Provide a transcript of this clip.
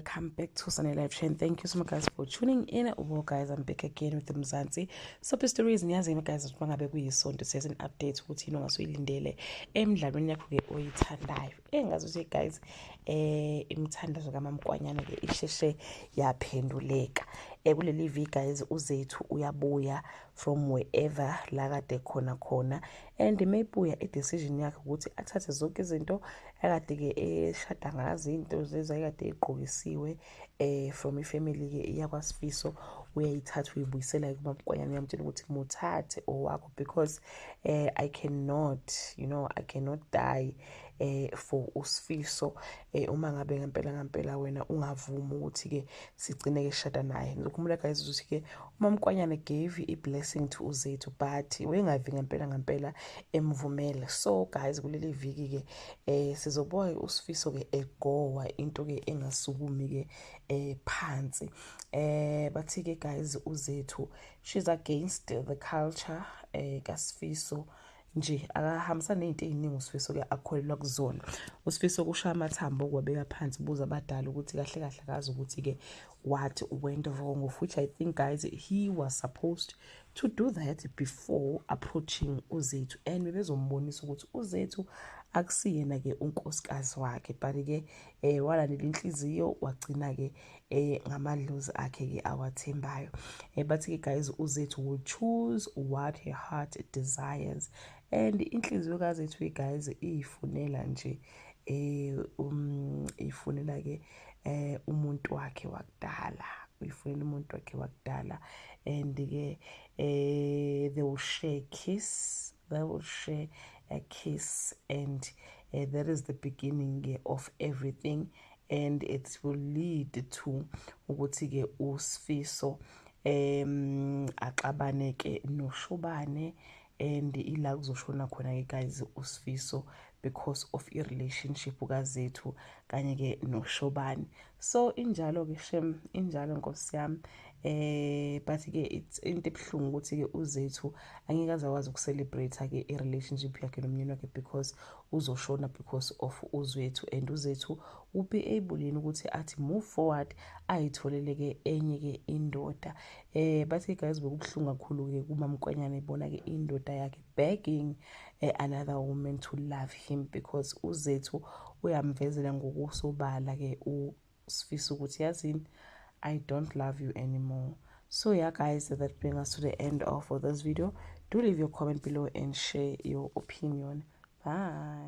Welcome back to Sunday Live Chain. Thank you so much, guys, for tuning in. Well, guys, I'm back again with the Mzansi Soap Stories. Niyazi guys, ukuthi mangabe kuyisonto siyeza update ukuthi yini ongasuyilindele emidlalweni yakho ke oyithandayo. Engazi ukuthi, guys, imithandazo kaMamkwanyana ke isheshe yaphenduleka. Kuleli viki, guys, uZethu uyabuya from wherever la kade khona khona, and mayebuya, i-decision yakhe ukuthi athathe zonke izinto akade-ke eshada ngazo, into lezi ayekade egqokisiwe from ifamily-ke iyakwaSifiso, uyayithatha, uyibuyisela kuMamkwanyana. Uyamtshela ukuthi muthathe owakho because I cannot die for uSifiso uma ngabe ngempela ngempela wena ungavumi ukuthi-ke sigcine-ke shada naye. Ngizokhumbula, guys, ukuthi-ke uMamkwanyana gave i-blessing to uZethu, but wengavi ngempela ngempela emvumele. So guys, kuleli viki-ke sizobuka uSifiso-ke egowa into-ke engasukumi-ke phansi. Bathi-ke, guys, uZethu, she's against the culture kaSifiso nje, akahambisani ney'nto ey'ningi uSifiso-ke akholelwa kuzona. USifiso kushaya amathambo okuwabeka phansi, buza abadala ukuthi kahle kahle akazi ukuthi-ke what went wrong, of which I think, guys, he was supposed to do that before approaching uZethu, and bebezombonisa ukuthi uZethu akusiyena-ke unkosikazi wakhe, but-ke walandela inhliziyo, wagcina-ke ngamadlozi akhe-ke awathembayo. Bathi-ke, guys, uZethu will choose what her heart desires, and inhliziyo kaZethu, guys, iyifunela nje ifunela ke umuntu wakhe wakudala, uyifunela umuntu wakhe wakudala, and ke they will share a kiss, and that is the beginning of everything, and it will lead to ukuthi-ke uSifiso axabane ke noShobane, and ila kuzoshona khona-ke, guys, uSifiso because of i-relationship kaZethu kanye-ke noShobane. So injalo-ke shem, injalo nkosi yami. But ke it's into ebuhlungu ukuthi ke uZethu angeke aze akwazi ukucelebrate ke i-relationship yakhe nomyeni wakhe because uzoshona because of uZethu, and uZethu will be able yini ukuthi athi move forward, ayitholele ke enye ke indoda? Bathi, guys, bekubuhlungu kakhulu ke kuMamkwanyana ebona ke indoda yakhe begging another woman to love him, because uZethu uyamvezela ngokusobala ke uSifiso ukuthi, yazini, I don't love you anymore. So yeah, guys, that brings us to the end of this video. Do leave your comment below and share your opinion. Bye.